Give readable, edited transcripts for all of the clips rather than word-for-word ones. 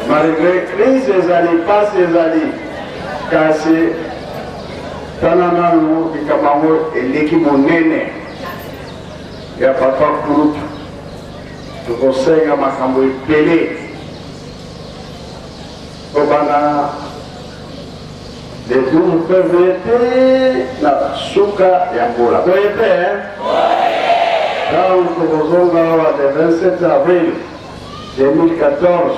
Malgré crise ezali, mpasi ezali, kasi tala nanu likambo yango eleki monene ya papa kulutu, tokosenga makambo ebele kobanda le 12 février te na suka ya mbula boye te ntango tokozonga awa le 27 avril 2014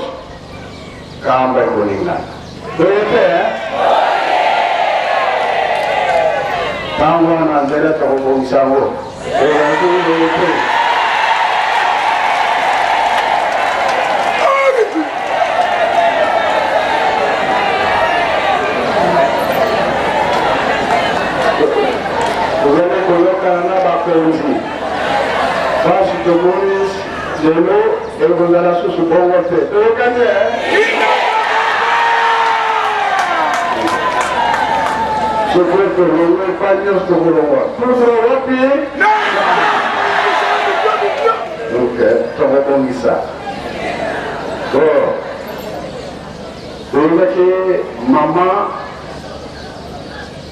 kamba ekolingana boye te ntango wana nzela tokobongisa yango ezalaki boye te. Tozali koyokana na bakonzi mpasi tomoni lelo ekozala susu bongo te. Toyokani soki tolongwe epai nyonso tokolongwa tozala wapi? Donc tokobongisa. Bon, toyebaki mama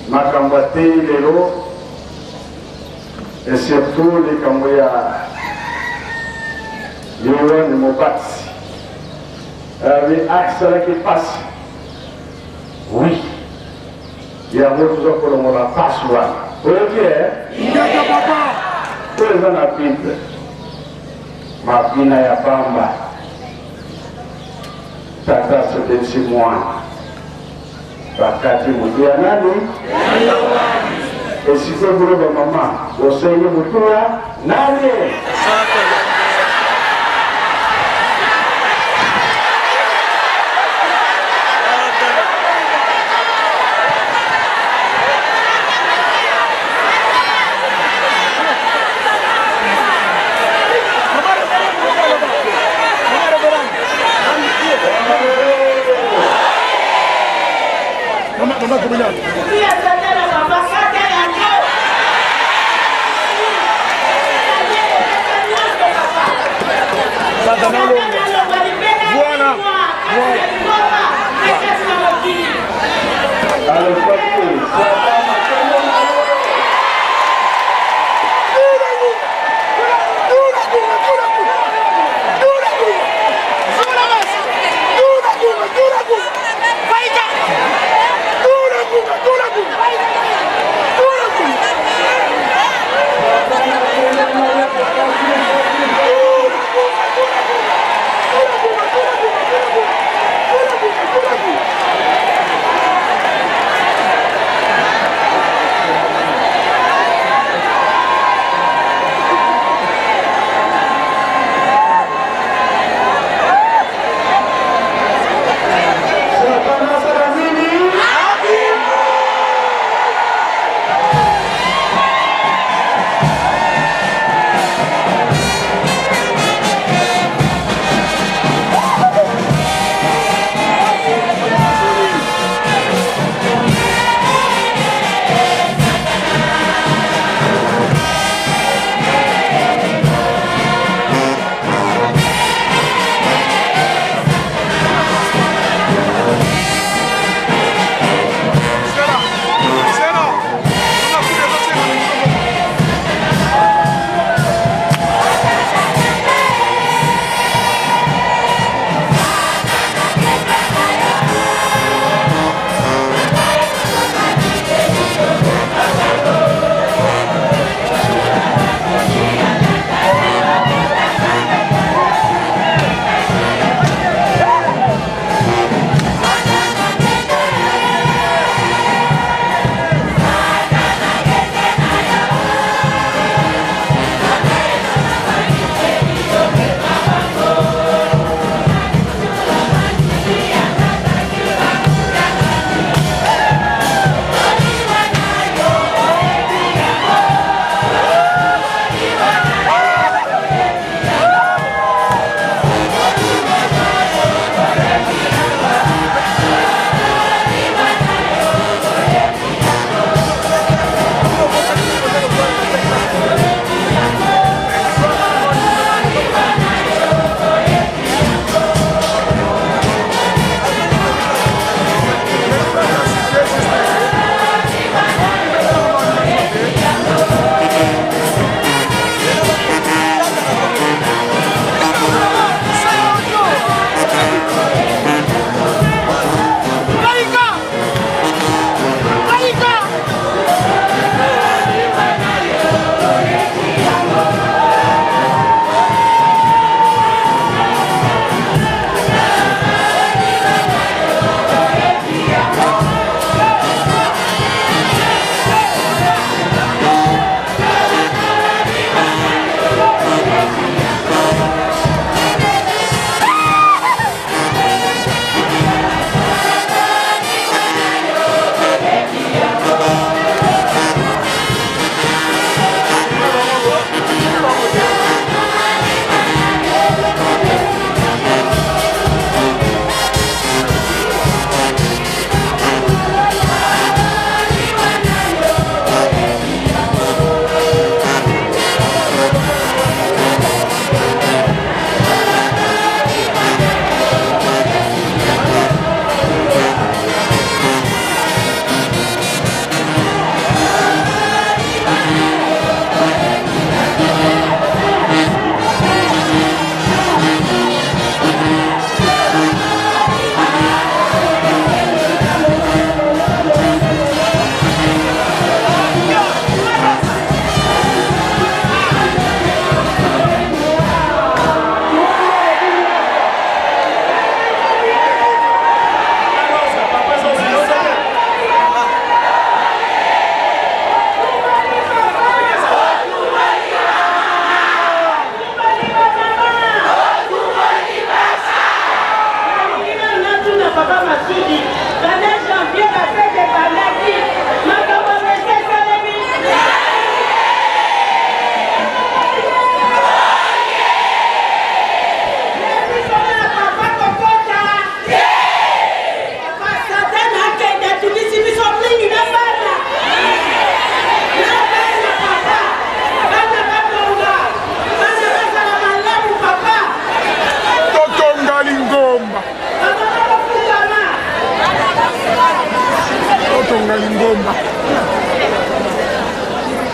makambo ateyi lelo et surtout likambo ya Yohane Mobatisi asalaki mpasi. Oui, yango toza kolongola mpasi wana. Oyoki e oyo eza na Bible, mabina ya pamba, tata asepelisi mwana, bakati motu ya nani? Esiko bino bamama bosengi motu ya nani? Voilà. Voilà.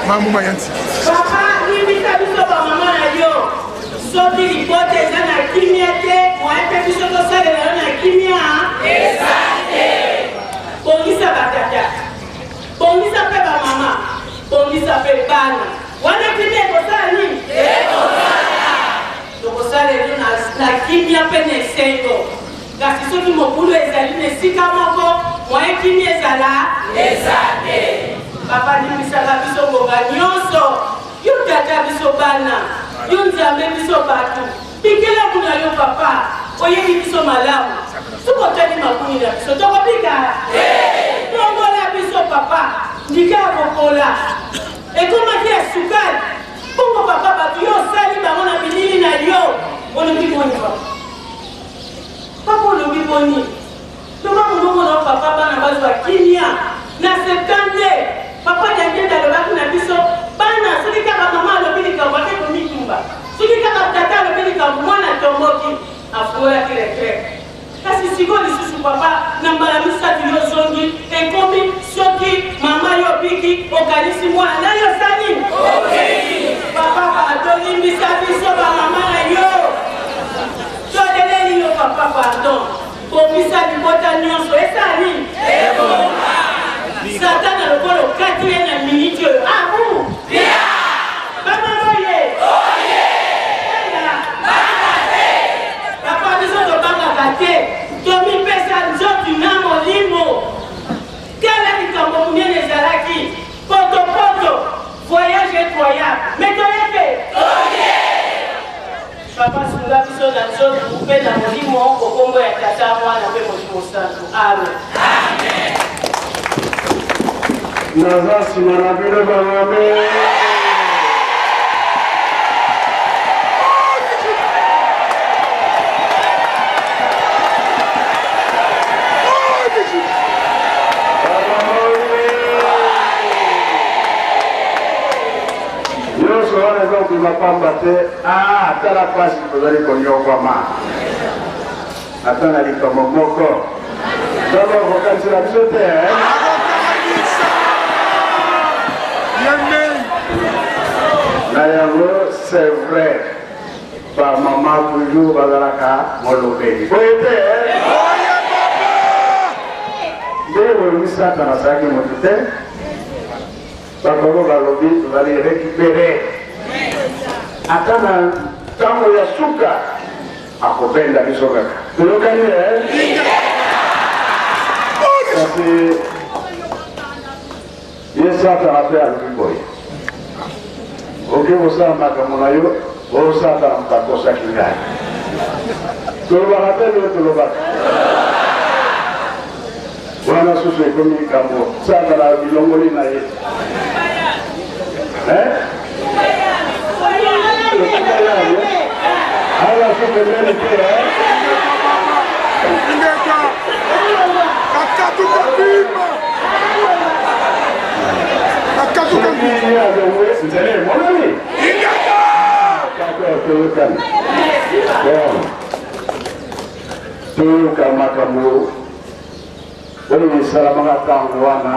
Mamuma ya ntiki. Papa, limbisa biso bamama na yo. Soki libota eza na kimia te, moyen mpe biso tosalela yo na kimia eza te. Bongisa batata, bongisa mpe bamama, bongisa mpe bana. Wana kimia ekosala nini? Ekozala. Tokosalela yo na kimia mpe na esengo. Kasi soki mobulu ezali na esika moko, moyen kimia ezala eza te. Papa, limbisaka biso ngonga nyonso. Yo tata biso bana, yo Nzambe biso bato. Bikelamu na yo papa, oyebi biso malamu. Soki otali makuni na biso, tokobika? Longola biso papa, ndika ya kopola ekomaki ya sukali. Bongo papa, bato yo osali bango na bilili na yo, olobi boni papa? Papa olobi boni? Loba mongongo na yo papa bana bazwa kimia na 72 papa Diangienda alobaki na biso bana soki kaka mama alobi likambo ake komitumba soki kaka tata alobi likambo mwana atomboki afungolaki retrait kasi sikoyo lisusu papa na mbala misato yo ozongi ekomi soki mama yo obiki okanisi mwana na yo osali papa batolimbisa biso bamama na yo. Toleleli yo papa pardon bongisa libota nyonso esala nini ebonga satana lokola okati ye na miniti oyo abu bamama oye papa biso tobangaka te tomipesa nzoto na molimo tala likambo monene ezalaki potopoto voyage incroyable mais toye te Papa sunga biso na nzoto mpe na molimo okombo ya Tata, Mwana mpe Molimo Santu. Amen. Naza nsima na bino bamame. Nyonso wana eza kobima pamba te. Ah, tala pasi tozali konyokwama ata na likambo moko. Nzambe akokanisela biso te eh? Na yango c'est vrai, bamama toujours bazalaka molobeli boye te eh? Ndenge bolobi Satana azalaki moto te. Bakolo balobi tozali recupere ata na ntango ya suka akobenda biso kaka. Toyokani eh? Kasi ye Satana mpe alobi boye, oke kosala makambo na yo, o Satana moto akosaki ngai. Tolobaka te ndenge tolobaka wana susu ekomi likambo satana bilongoli na ye. Awa su pembeni te. Soki ye alongwe nzela emonani kaka toyokani. Bon, toyoka makambo oyo esalamaka ntango wana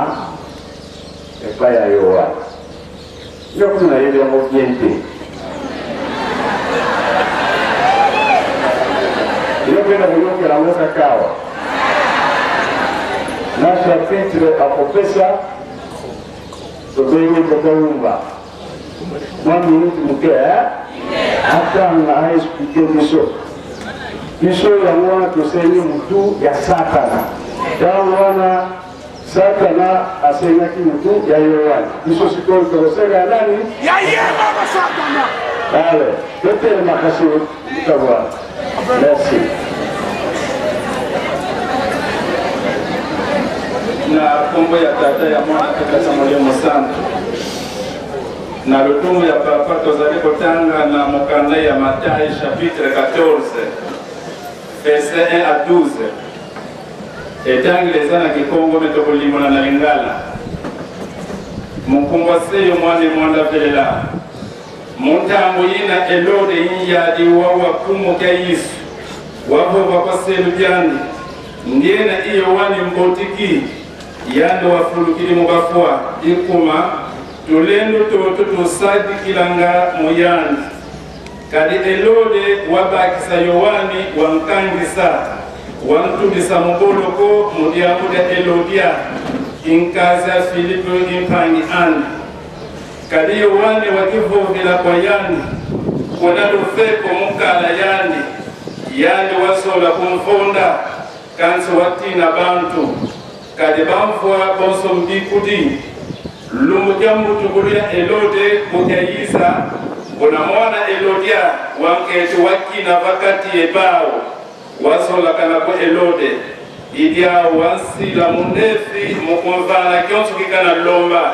epai ya Yoane. Nga kutu nayebi yango bien te. Yo mpe nakoyokela yango kaka awa na chapitre akopesa tobengi papa Wumba mwa minute moke atanga aexplike biso. Biso yango wana tosengi mutu ya Satana. Ntango wana Satana asengaki mutu ya Yoane, biso sikoyo tokosenga ya nani? Ya ye moko Satana. Ale, totelema kasi likambo. Merci. Na nkombo ya Tata, ya Mwana mpe Tata Molimo Santu. Na lotomo ya Papa tozali kotanga na mokanda ya Matai chapitre 14 verset 1 à 12. Etangeli eza na kikongo me tokolimola na lingala. Mokumbwa seyo mwane mwanda velela. Muntango yina Elode yinyadi wawa kumu kya Yesu. Wavova kwa selu byandi. Ndiena iyo wani mbotiki yando wafulukili mubafwa ikuma. Tulendu tutu tusadikilanga muyandi. Kadi Elode wabakisa Yowani wankangisa, wantubisa mu boloko mu diambu dia Elodia, inkazi ya Filipo impangi andi. Kadi Yowane wakivuvila kua yandi, kuna lufeko mukala yandi, yandi wasola kumfunda, kansi watina bantu. Kadi bamvua bonso mbikudi. Lumbu dia mbutukulu ya Elode kudia yiza, kuna mwana Elodia wanketu wakina vakati ebao wasolakana ku Elode idia wansila mundefi mukumvana kyonso kikana lomba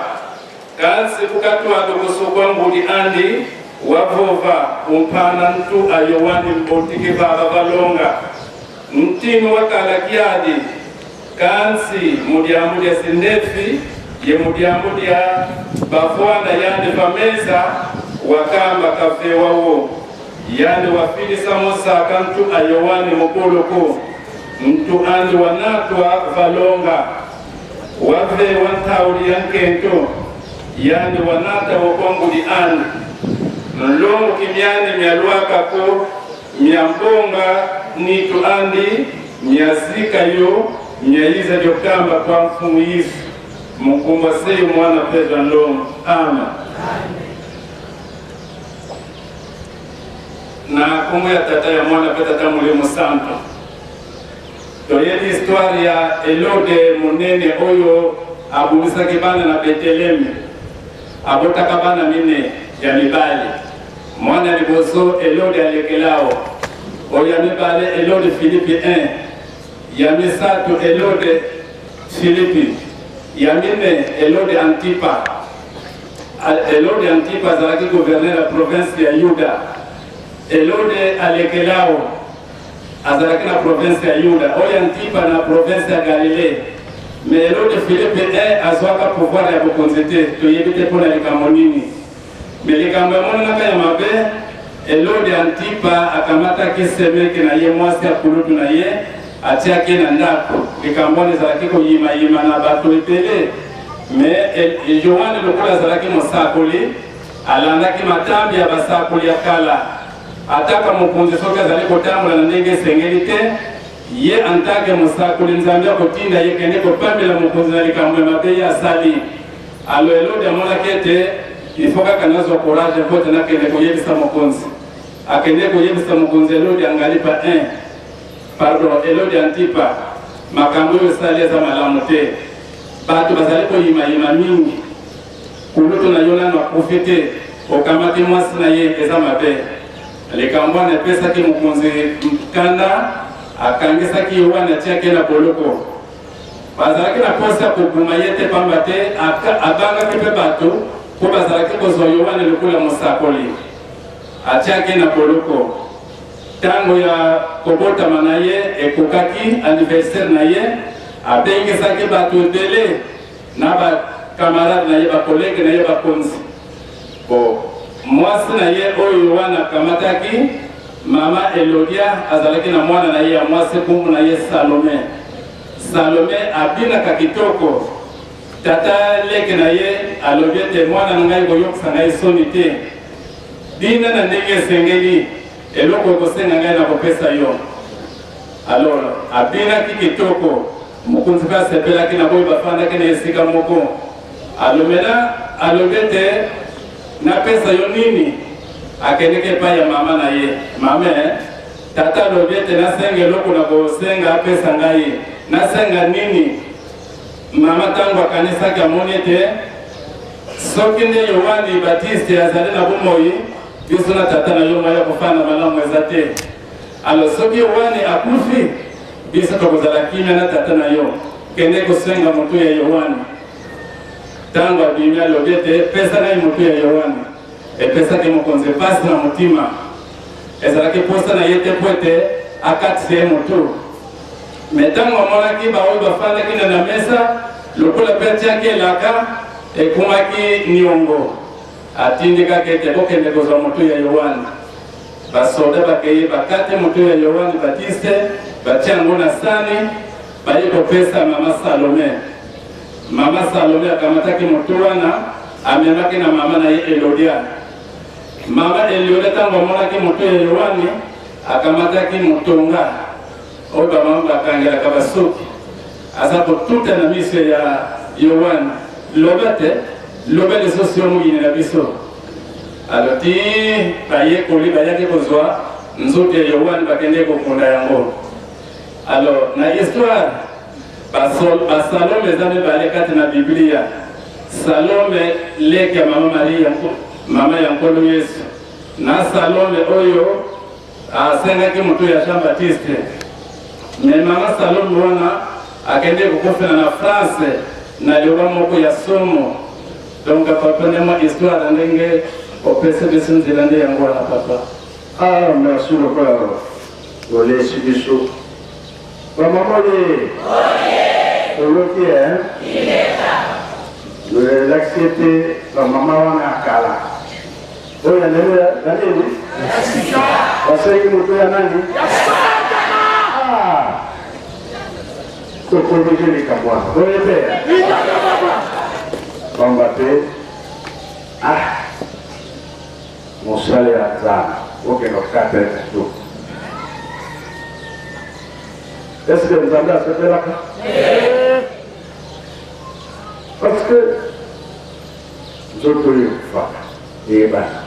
kansi kukatwaka kusukwa mbudi andi wavova umpana ntu a Yowani mbotiki baba balonga ntini wakala kiadi kansi mudiambu dia sindefi ye mudiambu dia bafwana yandi pameza wakamba kafewawo yandi wafilisa musaka ntu a Yowani mukuluku ntu andi wanatwa valonga wave wantauli ya nkento yandi wanata wokwanguli andi nlongo kimyani myalwakako myambonga nitu andi myazika yo myayiza lyokamba kwa mfumu Yesu mukumba seyo mwana Pedro nlongo. Amen. Na kombo ya tata ya mwana pe tata molimo santo. Toyebi histoire ya Elode monene oyo abumisaki bana na Beteleme. Abotaka bana mine ya mibali. Mwana liboso Elode Alekelao, oyo ya mibale Elode Filipi 1, ya misato Elode Filipi, ya mine Elode Antipa. Elode Antipa azalaki gouverneur ya province ya Yuda. Elode Alekelao azalaki na province ya Yuda, oyo Antipa na province ya Galilée. Mais Elode Filipe 1 azwaka pouvoir ya bokonzi te, toyebi te mpona likambo nini. Mais likambo emonanaka ya mabe, Elode Antipa akamataki semeke na ye mwasi ya kulutu na ye, atiaki ye na ndako. Likambo wana ezalaki koyimayima na bato ebele. Mais Yohane lokola azalaki mosakoli, alandaki matambi ya basakoli ya kala. Ataka mokonzi soki azali kotambola na ndenge esengeli te, ye en tant que mosakoli Nzambe akotinda ye kende kopamela mokonzi na likambo ya mabe ye asali. Alo Elode amonaki ete il faut kaka nazwa courage mpo ete nakende koyebisa mokonzi. Akende koyebisa mokonzi Elode Angalipa 1, pardon, Elode Antipa, makambo oyo esali eza malamu te. Bato bazali koyimayima mingi. Kulutu na yo nano akufi te, okamati mwasi na ye, eza mabe. Likambo wana epesaki mokonzi kanda, akangisaki Yohane atiaki ye na boloko. Bazalaki na posa ya kobuma ye te, pamba te abangaki mpe bato, mpo bazalaki kozwa Yohane lokola mosakoli. Atiaki ye na boloko. Tango ya kobotama na ye ekokaki, anniversaire na ye, abengisaki bato ebele na ba camarade na ye, ba collègue na ye, bakonzi. Bo mwasi na ye oyo Yohane akamataki, mama Elodia, azalaki na mwana na ye ya mwasi kombo na ye Salome. Salome abinaka kitoko. Tata leke na ye alobi ete mwana na ngai koyokisa ngai soni te, bina na ndenge esengeli, eloko okosenga ngai na kopesa yo. Alors abinaki kitoko, mokonzi mpe asepelaki na boyo bafandaki na esika moko. Alomela alobi ete napesa yo nini? Akendeki epai ya mama na ye. Mame, tata alobi ete nasenga eloko na kosenga apesa ngai, nasenga nini? Mama ntango akanisaki amoni ete soki nde Yohane Batiste azali na bomoi, biso na tata na yo moya kofanda malamu eza te. Alors soki Yohane akufi, biso tokozala kimia na tata na yo. Kende kosenga motu ya Yohane. Ntango abimi alobi ete pesa ngai motu ya Yohane. Epesaki mokonzi mpasi na motima. Ezalaki posa na ye te po ete akatisa ye motu. Me ntango amonaki baoyo bafandaki na mesa, lokola mpe atiaki elaka, ekomaki niongo. Atindikaki ete bokende kozwa motu ya Yohane. Basoda bakei bakati motu ya Yohane Batiste, batia yango na sani, baye kopesa mama Salome. Mama Salome akamataki motu wana, Amemaki na mama na ye Elodia. Mama Elioda ntango amonaki moto ya Yoane, akamataki motonga oyo bamama bakangelaka basuki, aza kotuta na miso ya Yoane, loba te, loba lisusu yo moyini na biso. Alo ti bayekoli bayaki kozwa nzoto ya Yoane, bakendeki kokunda yango. Alors na histoire Basalome eza mibale kati na Biblia. Salome leki ya mama Maria, mama ya Nkolo Yesu, na Salome oyo asengaki moto ya Jean Baptiste. Me mama Salome wana akende kokufela na France na liwa moko ya somo. Donc papa, nde mwa histoire ndenge opesi biso nzela nde yango wana papa. Ah, merci lokola olesi biso. Ba mama oye! Oyoki eh? Elakisi ete ba mama wana ya kala oyo ya lelo ya nini basengi moto ya nani? Ah! Tokorige likambo wana boye te, pamba te ah mosali ya Nzambe okende kokata ye motu. Est-ce que Nzambe asepelaka? Parce que nzoto oyo ekufaka eyebana.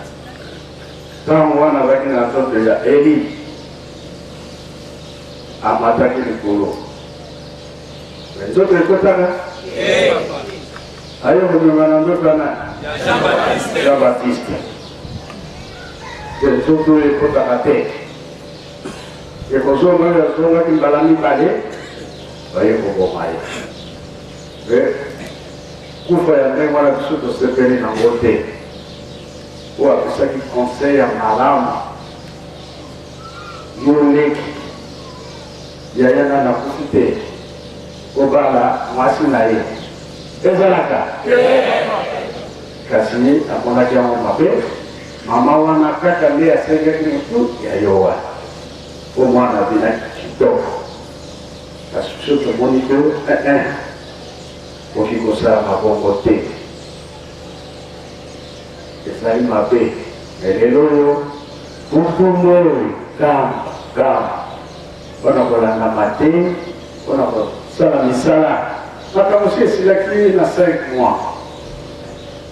Ntango wana azalaki na nzoto ya Eli, amataki likolo. Me nzoto ekotaka aye komema na nzoto ya nani? Jean Baptiste. Nzoto oyo ekotaka te. Ekozonga oyo azongaki mbala mibale, baye koboma ye. Mpe kufa ya ndenge wana biso tosepeli nango te. Oyo apesaki conseil ya malamu, yo leki yaya nga nakufi te, obala mwasi na ye ezalaka kasi amonaki yango mabe. Mama wana kaka nde asengaki motu ya Yoane mpo mwana abinaki kitoko. Kasi biso tomoni ke eh, koki kosalama bongo te, ezali mabe. Me lelo oyo butu moi gamba gamba mpo na kolandama te, mpo na kosala misala. Makambo si esilaki na 5 mois.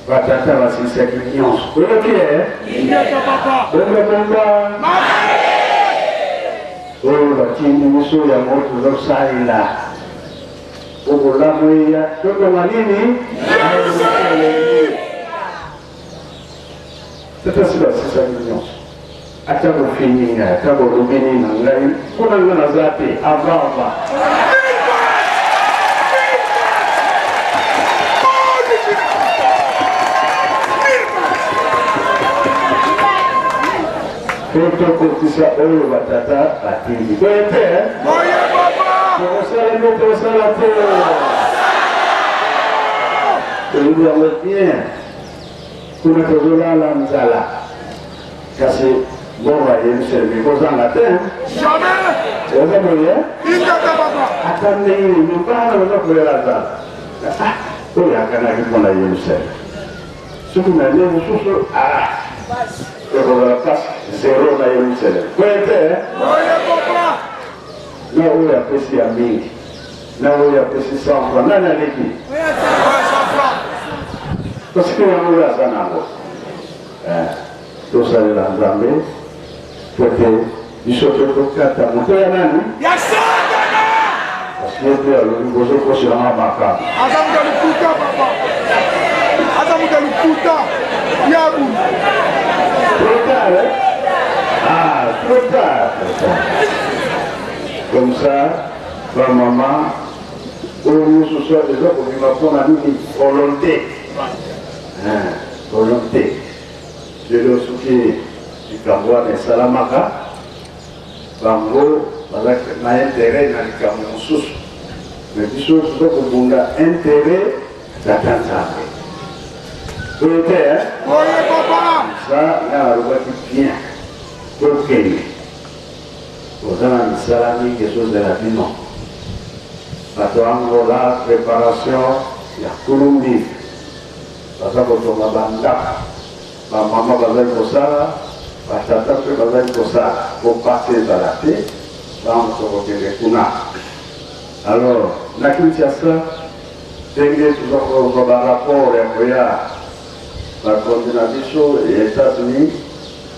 Ba tata basilisaki nyonso. Oyoki e? Bomba bomba. Oyo batindi biso yango tozosalela. Po bolamu eya totonga nini? Tata si basilisaki nyonso. Ata bofingi ngai, ata bolobi nini na ngai, kuna ngai naza te, avant avant. Po tokokisa oyo batata batindi. Boye te? Boye papa! Tokosala nde tosala te. Toyebi yango bien. Kuna tozolala nzala. Kasi mbongo ya Yerusalemi ekozanga te. Jamais! Eza boye? Ingata papa! Ata ndenge nini bana baza kolela nzala. Ah, oyo akanaki mpo na Yerusalemi. Soki na nde mosusu, ah, ekozala mpasi zero na Yerusalemi. Boye te? Boye papa! Na oyo apesi ya mingi, na oyo apesi 100 francs, nani aleki? Parce que yango oyo aza nango. Eh, tosalela Nzambe po ete biso mpe tokata moto ya nani? Ya Satana! Parce que mpe alobi bozokosela nga makambo. Aza moto ya lokuta papa. Aza moto ya lokuta. Diabu. Trop tard, hein? Ah, trop tard, trop tard. Comme ça, ba maman oyo nyonso so eza kobima mpo na nini? Volonté. Hein, volonté. Lelo soki likambo wana esalamaka, bango bazalaki na interet na likambo mosusu, me biso toza kobunda interet tata Nzambe. Boye te, eh? Boye papa. Sa nga nalobaki bien, tokende, toza na misala mingi ezozela bino. Bato ya Angola, preparation ya Kulumbi. Baza kotonga bandako, bamama bazali kosala, batata mpe bazali kosala po pasi ezala te ntango tokokende kuna. Alors na Kinshasa, ndenge toza kozwa ba rapport ya koya bakonzi na biso ya Etats-Unis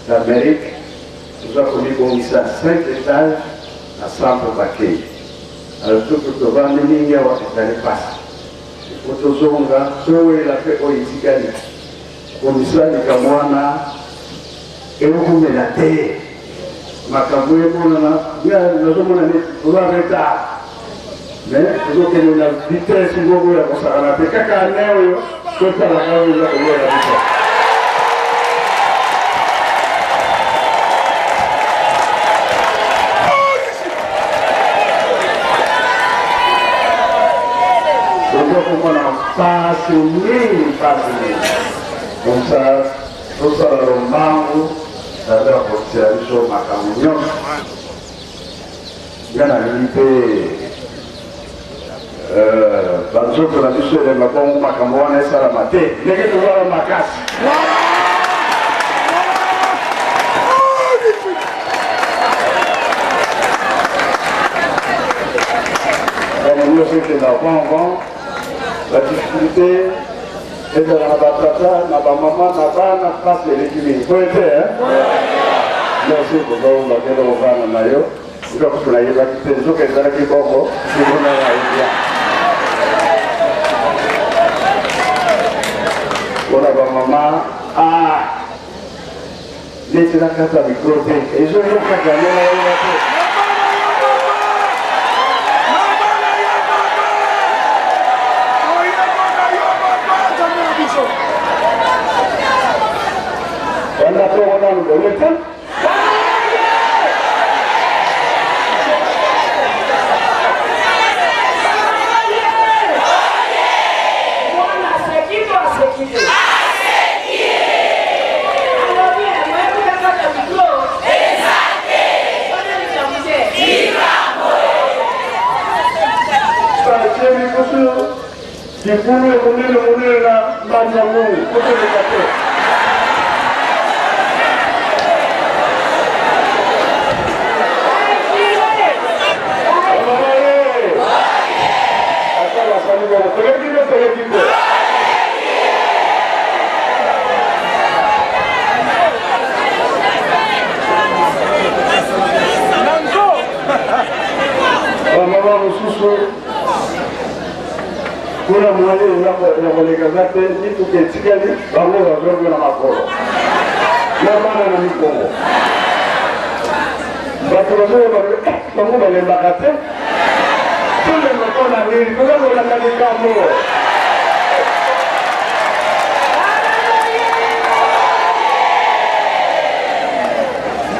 d'Amerique, toza komibongisa 5 étages na centre d'accueil. Alors soki tovandi mingi awa ezali pasi, il faut tozonga towela mpe oyo etikali. Komisa likambo wana ekokumela te, makambo emonana. Nazomona neti toza retard, mais tozokende na vitesse moko ya kosakana te. Kaka ane oyo totalaka oyo eza koyela biso. Ozokomona pasi mingi, pasi mingi. Comme ça tosala lombangu, tata akotia biso makambo nyonso. Nga nalingi mpe banzoto na biso elemba bongo, makambo wana esalama te ndenge tozala makasi. Makambo nyonso ekenda bon bon, badifficulté ezala na batata, na bamama, na bana, mpasi eleki mingi boye te. Merci kozonga kende kovanda na yo. Nzoka kutu nayebaki te, nzoka ezalaki bongo. Sikona nayebi mpona bamama neti nakata micro te, ezoya kaka nde nayeba te. Banda tongo nanu boye te. Mwana aseki to aseki te? Alobi moyebi kaka micro wana likambo te. Batie mikusu libulu ya monene monene na mbanza ngungu koteleka te. Mama ye ata basali bongo, toleki te, toleki te. Bamama mosusu kuna moye ya koleka eza te, mituka etikali, bango bazongi na makolo na bana na mikongo. Bato bazoyeba bango balembaka te. Tolemba mpo na nini? Toza kolanda likambo.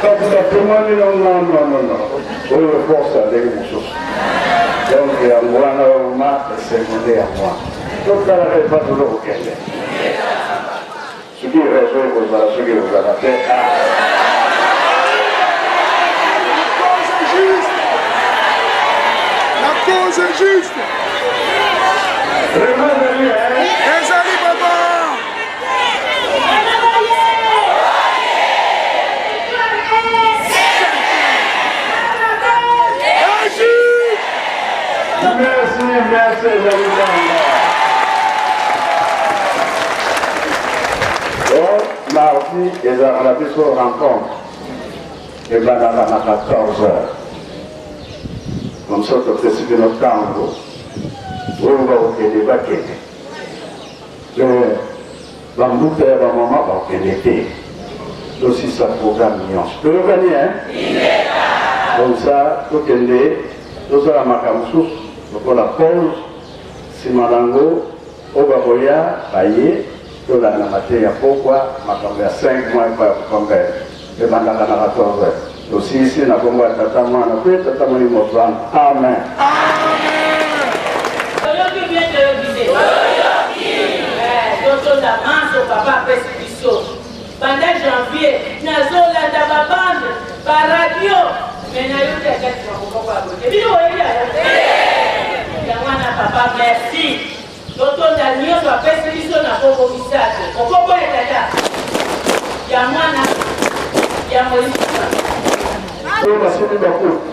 Bato batemwani. Non, non, non, non, non, oyo force ya ndenge mosusu. Donc yango wana ma esengo nde yango wana totalaka epa toza kokende, soki raison ekozala, soki ekozala te. La cause est juste. La cause est juste. Raison ezali, hein? Ezali baba. Agis. Merci, merci, ezali banga. O mardi ezalaka na biso rencontre, ebandaka na 14 heures. Comme ça topesi bino ntango oyo bakokende, bakende. Mpe bambuta ya bamama bakokende te, tosisa programme nyonso. Toyokani, hein? Comme ça tokende tozala makambo mosusu lokola pause, nsima nango oyo bakoya baye tolanda mateya pokwa. Makambo ya 5 mois epa ya kopambela ebandaka na 14 heures. Tosilisi na kombo ya Tata, Mwana mpe Tata Molimo Santu. Amen. Toyoki bien, toyoki te? Totonda manso papa apesi biso. Banda janvier nazolanda babande, baradio, mais nayoki ata likambo moko ya boye te. Bino boyebi yango, yango wana. Papa, merci. Totonda. Libota nyonso apesi biso na kombo misato. Okombo ya Tata, ya Mwana, ya Molimo Santu. Oyo basimbi bakufi.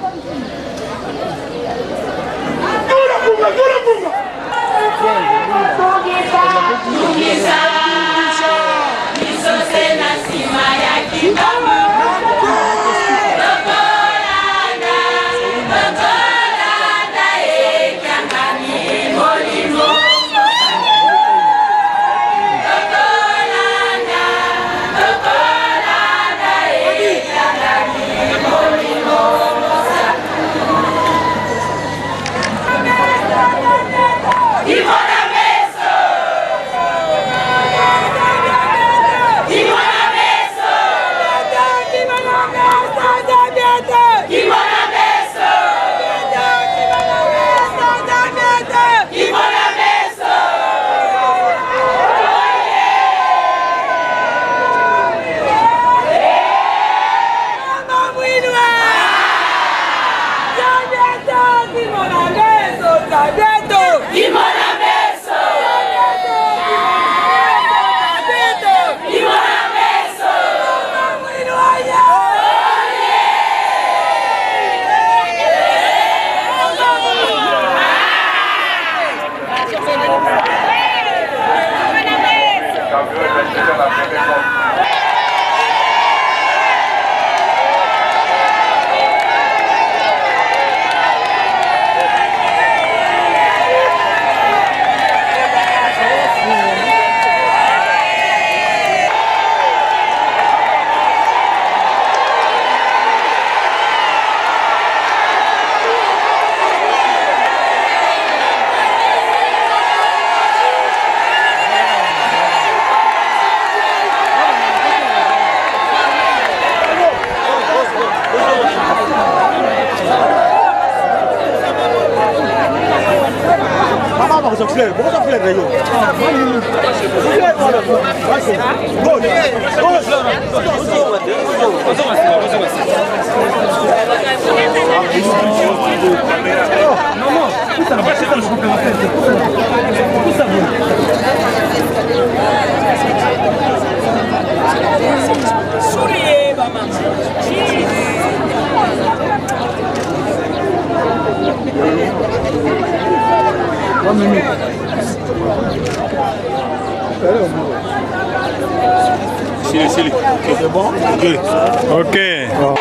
Sili, sili. C'est bon? Ok. Ok. Oh.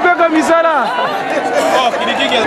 Mibeko misala. Oh, kilikiki.